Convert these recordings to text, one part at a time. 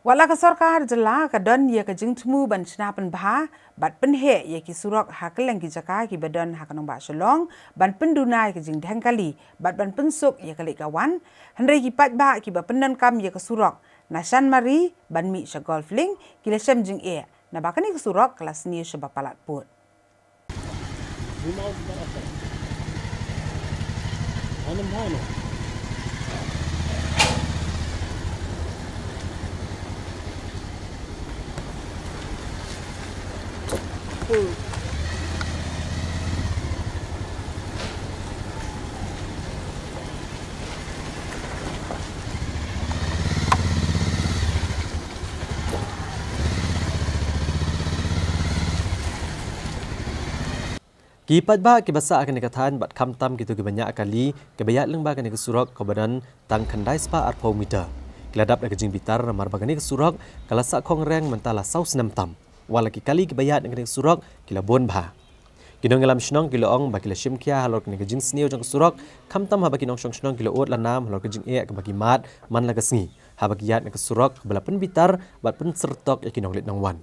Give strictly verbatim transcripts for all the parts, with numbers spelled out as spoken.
Wat la ka sorkar jylla ka don ïa ka jingthmu ban shna pynbha bad pynheh ïa ki surok ha kylleng ki jaka kiba don ha ka nongbah Shillong, ban pynduna ïa ka jingdheng kali bad ban pynsuk ïa ka leit ka wan, hynrei ki paidbah kiba pyndonkam ïa ka surok na Shanmari ban mih sha Golf Link ki la shem jingeh naba kane ka surok ka la sniew shaba palat pud. Ki paidbah kiba sah ha kane ka thaiñ bad khamtam kito kiba ñiah kali kiba ïaid lyngba kane ka surok kaba don tang khyndai spah arphew meter, ki la dap da ka jingbitar namar ba kane ka surok ka la sah khong reng mynta la saw snem tam. Wat la ki kali kiba ïaid na kane ka surok ki la bun bha. Ki nongïalam shnong ki la ong ba ki la shim khia halor kane ka jingsniew jong ka surok, khamtam haba ki nongshong shnong ki la ud la nam halor ka jingeh kaba ki mad man la ka sngi haba ki ïaid na ka surok kaba la pynbitar bad pynsyrtok ïa ki nongleit nongwan.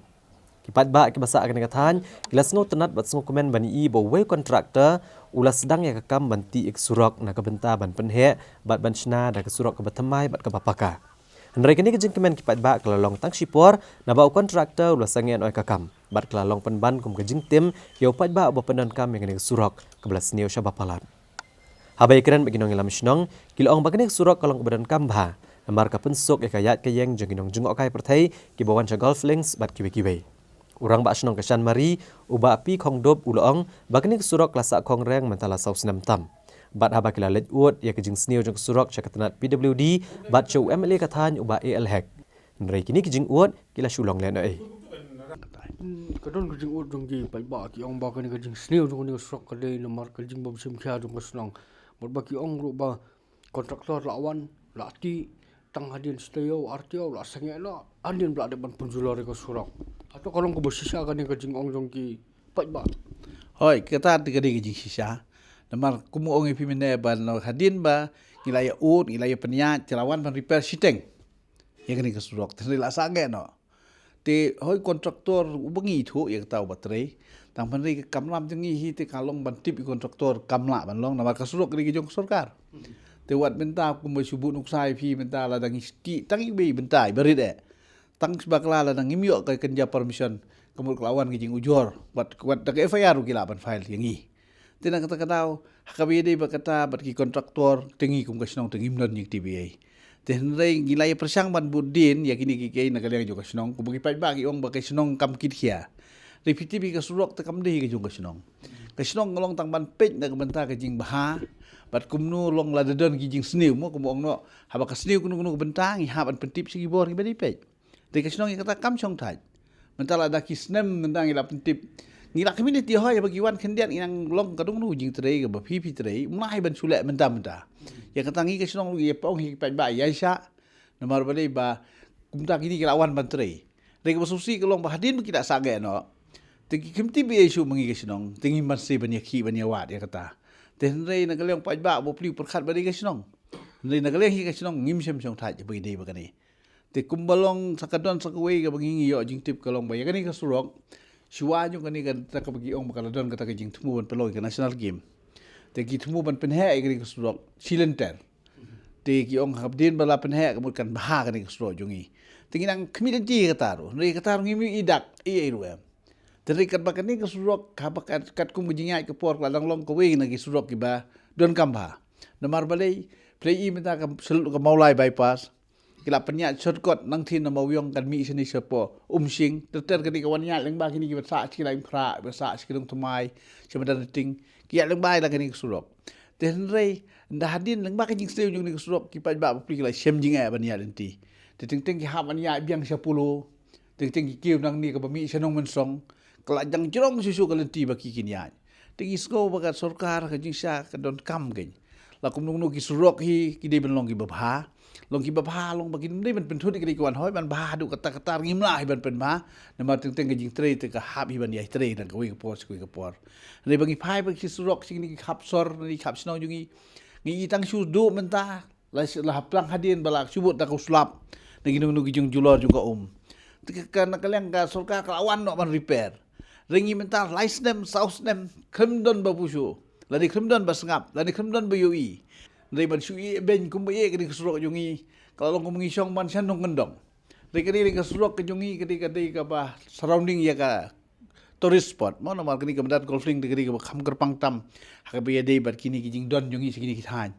Ki paidbah kiba sah ha kane ka thaiñ ki la sngewtynnad bad sngewkmen ban ïohi ba uwei u kontraktor u la sdang ïa ka kam ban tih ïa ka surok na ka bynta ban pynheh bad ban shna da ka surok kaba thymmai bad kaba paka. Hynrei kane ka jingkmen ki paidbah ka la long tang shipor naba u kontraktor u la sangeh noh ïa ka kam bad ka la long pynban kum ka jingtim ïa u paidbah uba pyndonkam ïa kane ka surok kaba la sniew shaba palat. Haba ïakren bad ki nongïalam shnong ki la ong ba kane ka surok ka long kaba donkam bha namar ka pynsuk ïa ka ïaid ka ïeng jong ki nongjngohkai pyrthei kiba wan sha Golf Links bad kiwei kiwei. U rangbah shnong ka Shanmari u Bah P Khongdup u la ong ba kane ka surok ka la sah khong reng mynta la saw snem tam. Bad haba ki la leit ud ïa ka jingsniew jong ka surok sha ka tnat P W D bad sha u M L A ka thaiñ u Bah A L Hek, hynrei kine ki jingud ki la shu long lehnohei. Ka don ka jingud jong ki paidbah ki ong ba kane ka jingsniew jong kane ka surok ka dei namar ka jingbymshim khia jong ka shnong. Bad ba ki ong ruh ba kontraktor la wan, la tih, tang hadien shi taïew ar taïew la sangeh noh, hadien ba la dep ban pynjulor ïa ka surok. Hato ka long kaba shisha kane ka jingong jong ki paidbah? Hooid, kata te ka dei ka jingshisha. Namar kum u ong ïa phi mynne ba hadien ba ngi la ïa ud, ngi la ïa pynïaid, te la wan ban repair shiteng ïa kane ka surok, te hynrei la sangeh noh. Te hooid kontraktor uba ngi ithuh ïa kata uba trei. Tang hynrei ka kamram jong ngi hi te ka long ban tip ïa kontraktor kam lah ban long namar ka surok ka dei ka jong ka sorkar. Te wat mynta kumba shu buh nuksa ïa phi mynta lada ngi tih tang iwei bynta iba rit eh. Tang shibakla lada ngim ïoh ka kynja permission ka mut ka la wan ka jingujor wat, wat da ka F I R ruh ki lah ban file ïa ngi. Te na kata ka daw ha kaba ïadei bad kata bad ki kontraktor te ngi kum ka shnong te ngim don jingtip ei. Te hynrei ngi la ïa pyrshang ban bud dien ïa kine kiei kiei na ka liang jong ka shnong, kumba ki paidbah ki ong ba ka shnong kam kit khia. Te phi tip ïa ka surok te kam dei ka jong ka shnong. Ka shnong ka long tang ban peit na ka bynta ka jingbha bad kumno long lada don ki jingsniew, mo kumba ong noh, haba ka sniew kano kano ka bynta ngi hap ban pyntip sha ki bor kiba dei peit. Te ka shnong ïa kata kam shong thait. Mynta lada ki snem mynta ngi la pyntip, ngi la community hooid ba ki wan khyndiat ngi nang long ka dong nu jingtrei kaba phi phi trei, um lah hi ban shu leh mynta mynta. Ïa kata ngi ka shnong ruh ïa pong hi paidbah ïa sha. Namar balei ba kumta kine ki la wan ban trei. Te kaba sngewsih ka long ba hadien ba ki la sangeh noh, te kim tip ei shuh ma ngi ka shnong, te ngim banse ban ïakhih ban ïawad ïa kata. Te hynrei na ka liang paidbah ba pli pyrkhat ba dei ka shnong. Hynrei na ka liang hi ka shnong ngim shem shong thait ba ki dei ba kane. Te kumba long sa ka don sa kawei kaba ngi ngi ïoh jingtip ka long ba ïa kane ka surok, shuwa jong kane ka, kata kaba ki ong ba ka la don kata ka jingthmu ban pynlong ïa ka national game. Te ki thmu ban pynheh ïa kane ka surok shi lynter. Te ki ong hadien ba la pynheh ka mut kan bha kane ka surok jong ngi. Te ngi nang khmih lynti ïa kata ruh, hynrei kata ruh ngim ïohi dak ei ei ruh em. Te hynrei katba kane ka surok haba kat, katkum ka jingïaid ka por ka la dang long kawei na ki surok kiba donkam bha. Namar balei, phi la i mynta ka sel ka Mawlai bypass, ki la pynïaid shortcut nangthin na Mawiong kan mih shane shapoh Umshing. Ter ter ka dei ka wan ïaid lyngba kine kiba sah sha ki Laitumkhrah, ba sah sha ki Nongthymmai, sha Madanriting, ki ïaid lyngba ïa la kane ka surok. Te hynrei ynda hadien lyngba ka jingsniew jong kane ka surok ki paidbah ba pli ki la shem jingeh ban ïaid lynti. Te teng teng ki hap ban ïaid biang sha Polo. Teng teng ki kiew nangne kaba mih sha Nongmynsong, ka la jang jrong shuh shuh ka lynti ba ki kin ïaid. Te ngi sngew ba ka sorkar ka jingshisha ka donkam kein. La kumno kumno ki surok hi ki dei ban long kiba bha. Long kiba bha long ba kin dei ban pynthut ïa ki dei ki wan hooid ban bha haduh katta katta ngim lah hi ban pynbha. Namar teng teng ka jingtrei te ka hap hi ban ïatrei na kawei ka por sha kawei ka por. Hynrei ba ngi phai ba ki surok sha kine ki khap sor, kine ki khap shnong jong ngi, ngi i tang shu duh mynta. La, la hapdeng hadien ba la shu bud da ka u slap. Na ki nongnu ki jong julor jong ka um. Te ka, ka, na ka liang ka sorkar ka la wan noh ban repair. Hynrei ngi mynta lai snem, saw snem, khlem don ba pyrshah. Lane khlem don ba sngap, lane khlem don ba ïohi. Hynrei ban shu ïeh beiñ kumba ïeh kane ka surok jong ngi, ka la long kumba ngi shong ban shan nongkyndong. Hynrei kane ka surok ka jong ngi, kane, kane kaba surrounding ïa ka tourist spot. Mo, namar kane ka madan Golf Link te kane kaba kham kyrpang tam ha kaba ïadei bad kine ki jingdon jong ngi sha kine ki thaiñ.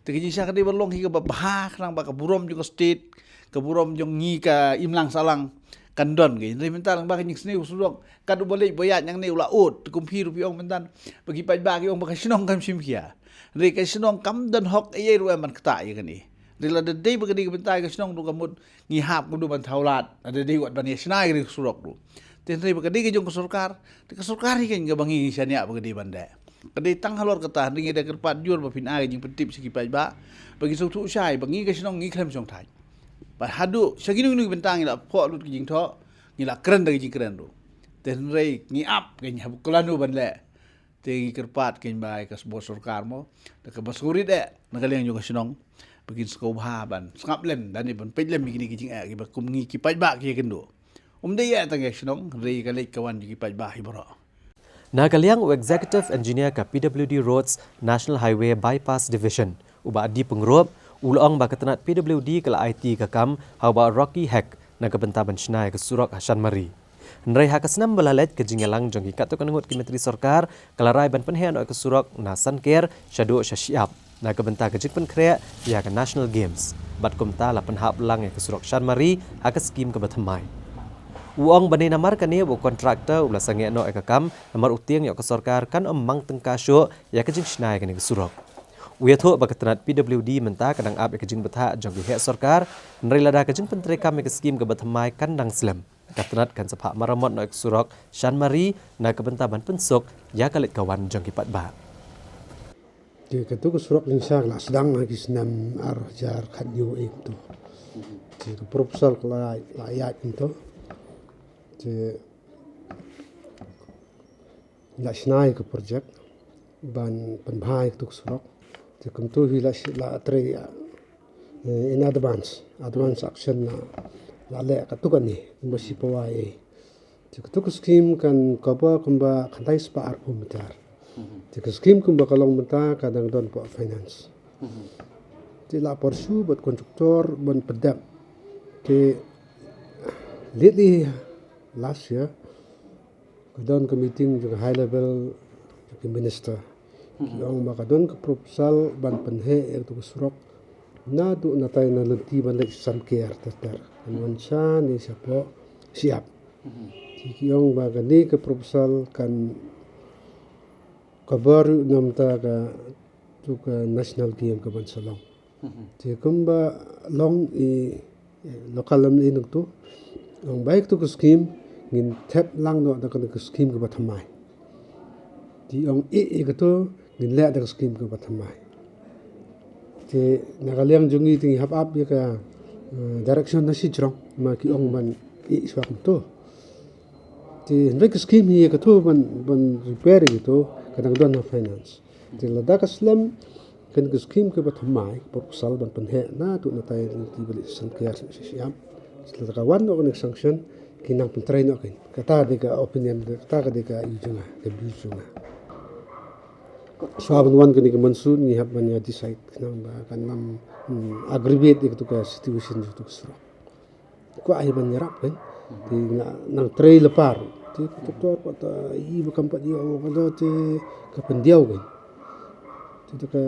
Te ka jingshisha ka dei ban long hi kaba bha khnang ba ka burom jong ka state, ka burom jong ngi ka imlang sahlang kan don ka. Hynrei mynta lyngba ka jingsniew surok, katba leit ba ïaid nangne u la ud, te kum phi ruh phi ong mynta ba ki paidbah ki ong ba ka shnong kam shim khia. Hynrei ka shnong kam don hok ei ei ruh em ban ktah ïa kane. Hynrei lada dei ba ka dei ka bynta ka shnong ruh ka mut ngi hap kumno ban thaw lad, lada dei wat ban ïa shna ïa ka surok ruh. Te hynrei ba ka dei ka jong ka sorkar, te ka sorkar hi keiñ kaba ngi shaniah ba ka dei ban dei. Ka dei tang halor kata, hynrei ngi da kyrpad jur ba phin ai ka jingpyntip sha ki paidbah ba ki sngewthuh shai ba ngi ka shnong ngi khlem shong thait. Ba haduh sha kino kino ki bynta ngi la phoh lut ka jingthoh, ngi la kren da ka jingkren ruh. Te hynrei ngi ap keiñ haba ka lano ban leh. Te ngi kyrpad keiñ ba ïa ka sbor sorkar mo, da kaba sngewrit eh na ka liang jong ka shnong, ba kin sngewbha ban sngap lem, lane ban peit lem ïa kine ki jingeh kiba kum ngi ki paidbah ki ïakynduh. Um dei eh tang ïa ka shnong, hynrei ka leit ka wan jong ki paidbah hi baroh. Na ka liang u Executive Engineer ka P W D Roads National Highway Bypass Division, u Bah D Pyngrope, u la ong ba ka tnat P W D ka la aiti ka kam ha u Bah Rocky Hek na ka bynta ban shna ïa ka surok ha Shanmari. Hynrei ha ka snem ba la leit, ka jingïalang jong ki katto katne ngut ki myntri sorkar ka la rai ban pynheh noh ïa ka surok na Sanker shaduh sha Shiap na ka bynta ka jingpynkhreh ïa ka National Games. Bad kumta la pynhap lang ïa ka surok Shanmari ha ka skhim kaba thymmai. U ong ba ne namar kane ba u kontraktor u la sangeh noh ïa ka kam namar u tieng ïoh ka sorkar kan ym mang tyngka shuh ïa ka jingshna ïa kane ka surok. U ïathuh ba ka tnat P W D mynta ka dang ap ïa ka jingbthah jong ki heh sorkar, hynrei lada ka jingpyntreikam ïa ka skhim kaba thymmai kan dang slem, ka tnat kan sa phah maramot noh ïa ka surok Shanmari na ka bynta ban pynsuk ïa ka leit ka wan jong ki paidbah. Te kato ka surok jingshisha ka la sdang ha ki snem ar hajar khathynñiew eh kumto. Te ka proposal ka la, la ïaid kumto. Te la shna ïa ka project ban pynbha ïa kato ka surok. Te kumto hi la shi-, la trei, eh, in advance, advance action la, la leh kato kane kumba shi pawa eh. Te kato ka skhim kan cover kumba khyndai spah arphew meter. Te ka skhim kumba ka long mynta ka dang don hapoh finance. Te la pursue bad kontraktor ban pyndep. Te lately, last year, ka don ka meeting jong ka high level jong ki minister. Ki ong ba ka don ka proposal ban pynheh ïa kato ka surok naduh natai na lynti ban leit Sanker ter ter, kan wan shane shapoh Shiap. Te ki ong ba kane ka proposal kan cover namar kato ka national game kaban sa long. Te kumba long i, eh, local M L A nangto, ong ba ïa kato ka skhim ngin thep lang noh da kane ka skhim kaba thymmai. Te ong i, ïa kato ngin leh da ka skhim kaba thymmai. Te na ka liang jong ngi te ngi hap ap ïa ka, eh, direction na shi jrong, ma ki ong ban i shuwa kumto. Te hynrei ka skhim hi ïa kato ban, ban repair ïa kato ka dang don ha finance. Te lada ka slem kane ka skhim kaba thymmai, ka proposal ban pynheh naduh natai lynti ban leit Sanker sha Shiap. Lada ka wan noh kane ka sanction, kin nang pyntrei noh kane. Kata dei ka opinion, kata ka dei ka ïa jong nga, ka view jong nga. Shuwa ban wan kane ka monsoon ngi hap ban ïa decide khnang ba kan ym, hmm, aggravate ïa kato ka situation jong kato ka surok. Kwah hi ban ïarap kan. Te nga nang trei lypa ruh. Te ka doktor pat, eh, i ba kam pat ïoh ka do te ka pyndiaw kan. Te ka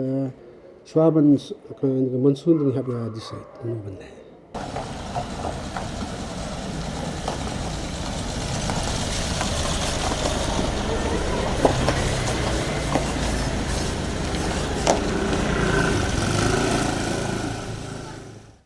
shuwa ban s-, ka, ka monsoon te ngi hap ïa decide kumno ban leh.